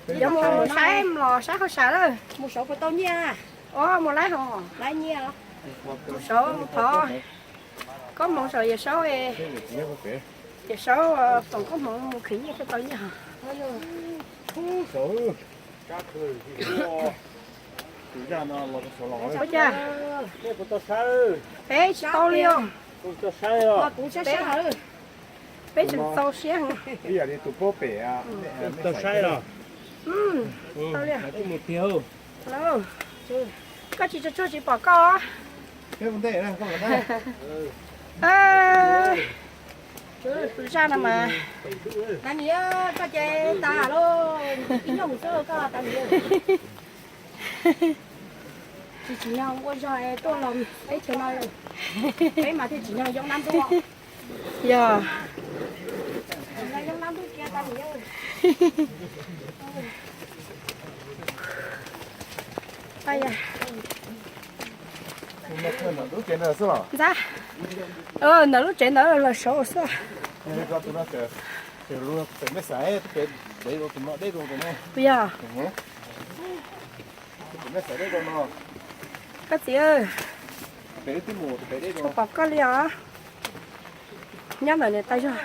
Yuav mus saib los saib hauj sam lawm. Mus saud puas tau nyiaj? Ua mus laib hos, laib nyiaj. Mus saud thov, koj mus saud Yawm Saub, Yawm Saub foom koob hmoov mus khwv nyiaj thiaj tau nyiaj hos. Ua cas? Peb tsis tau li os. Peb tseem txaus siab. Koj tsis tsuag tsuag tsis pom koj. Tus zaj no mas. Tsis tsim nyog ua zog tuaj los peb chaw no, peb mas thiaj tsim nyog yoo dab ntub. Yog. Ntxab, ntawm lub tsev ntawd los saud xwb. Yog. Koj txiv, tsis pom koj li os. Nyob ntawm niam tais zog,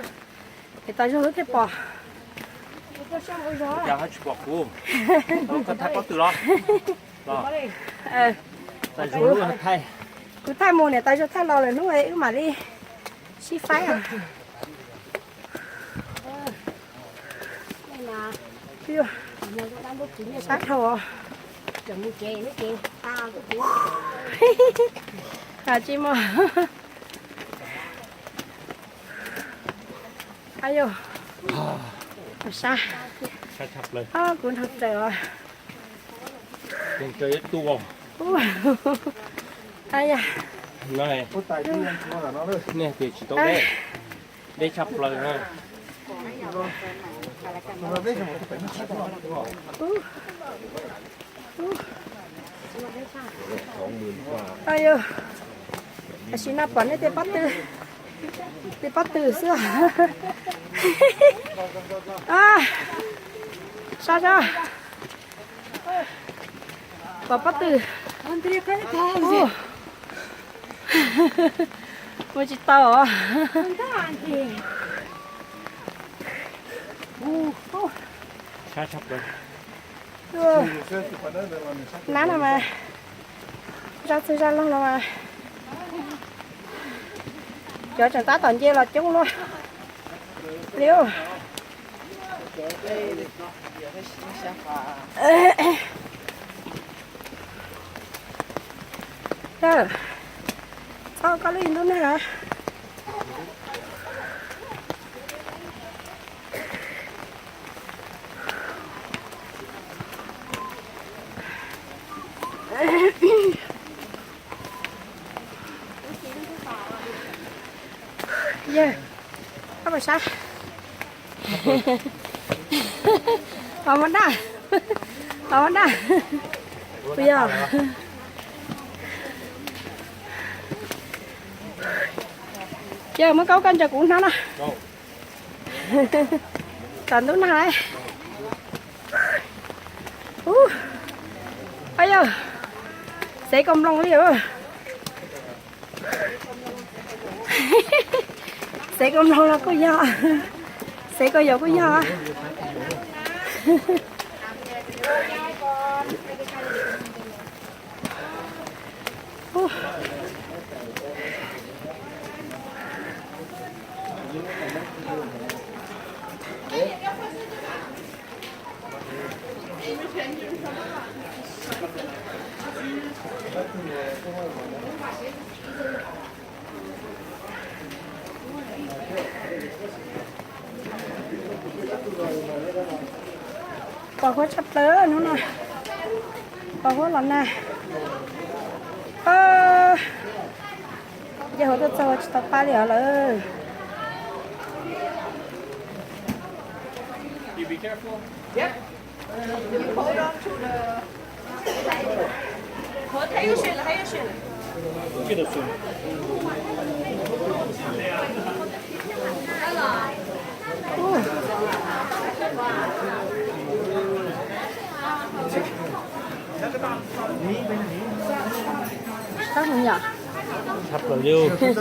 niam tais zog lub thiaj pom. Cas ho tsis pom kuv? Koj thaij pob tw los? Kuv thaij mus niam tais zog thaij los lawm hnub wb mam li sib faib. Sab dhau. Tsis muaj. Ayu, sab. Kuv nrog raws os. Ua, a ya, nej tias tsis tau deb, deb tshaj plaws na. Ayu, tam sim no pom nej tej pob tw, tej pob tw xwb. Sab sab. Pom pob tw. Ua tsis tau os. Nab no mas, zaj txwg zaj laug no mas, cov tseem tab tom nce los coob luaj li. Txhob koj lub ntub nag. Yawg, koj puas sab? Los ua daj, los ua daj. Puas yog? Yawg, muab kaub koj ntsia kuv hnab na. Tom ntub nag lauj. Ub, yawg, xev koj mloog li os. Xev koj mloog los kuj yog, xev koj yaum kuj yog. Pos huab tshaj plaws hnub no. Pos huab los nag. Ces hauv tuaj txog tsis tau pab li os lawm. Careful. Yep. You hold on to the. Hold, 还有水了，还有水了。 Sab heev yom. Sab plaws li. Tsis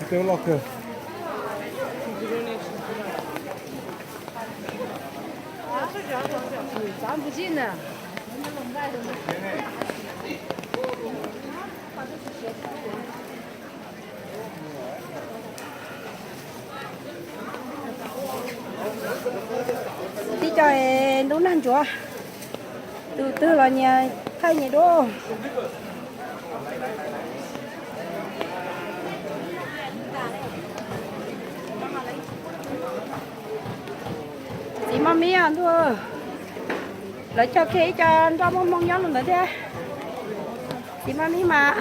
tau loj kawg. Tib co ntub nag ntsuav, tus twg los nyias thaij nyias duab. Txiv maj mib ntuj, lawv cog kiag ib co nroj muaj moo nyob rau ntawd thiab. Txiv maj mib mas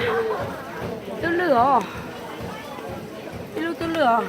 tub lwj os, ib lub tub lwj os.